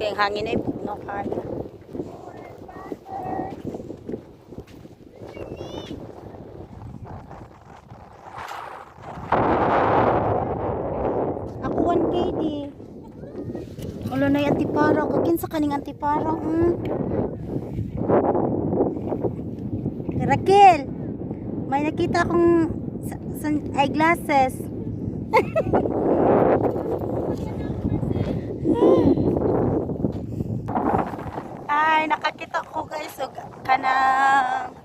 Kay ang hangin ay bugnaw kaayo. Ako 1 KD. Wala na yung antipara. Kakin sa kaning antipara. Raquel, may nakita akong eyeglasses. Ay, nakakita ko, guys, og kanang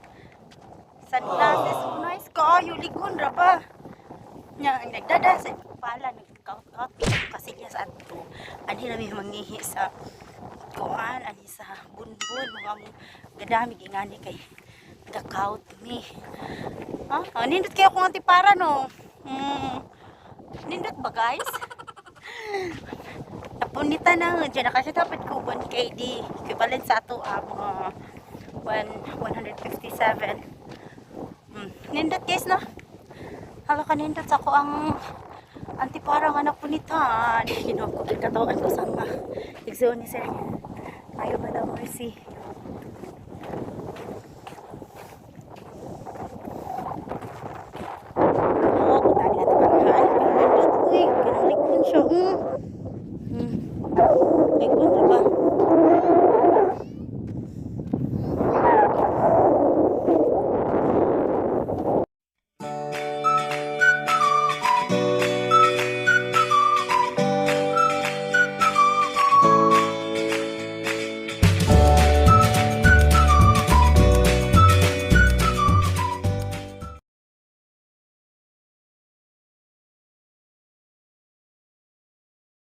sunglasses. Oh, nice kaayo, ligon ra ba? Nya ang nagdada sa pala nagkaut-kaut kasi niya sa ato. Anhi na mi mangihi sa kuan ani sa bunbun mga mo gadami gingani kay nagakaut mi. Ha? Ah, nindot kayo kung antipara, no. Nindot ba, guys? Napunita na dyan nakakita dapat ko 1 KD equivalent sa ato mga 1 157. Nindot, guys, no. Hala ka nindot sa ako ang antipara nga napunitan. Ginoo ko, katawan ko sa mga igsoon ni sir. Ayaw ba daw mercy? Oo, kung tani natin para haan. Pero nindot, uy. Kinalikon siya. Likon na ba?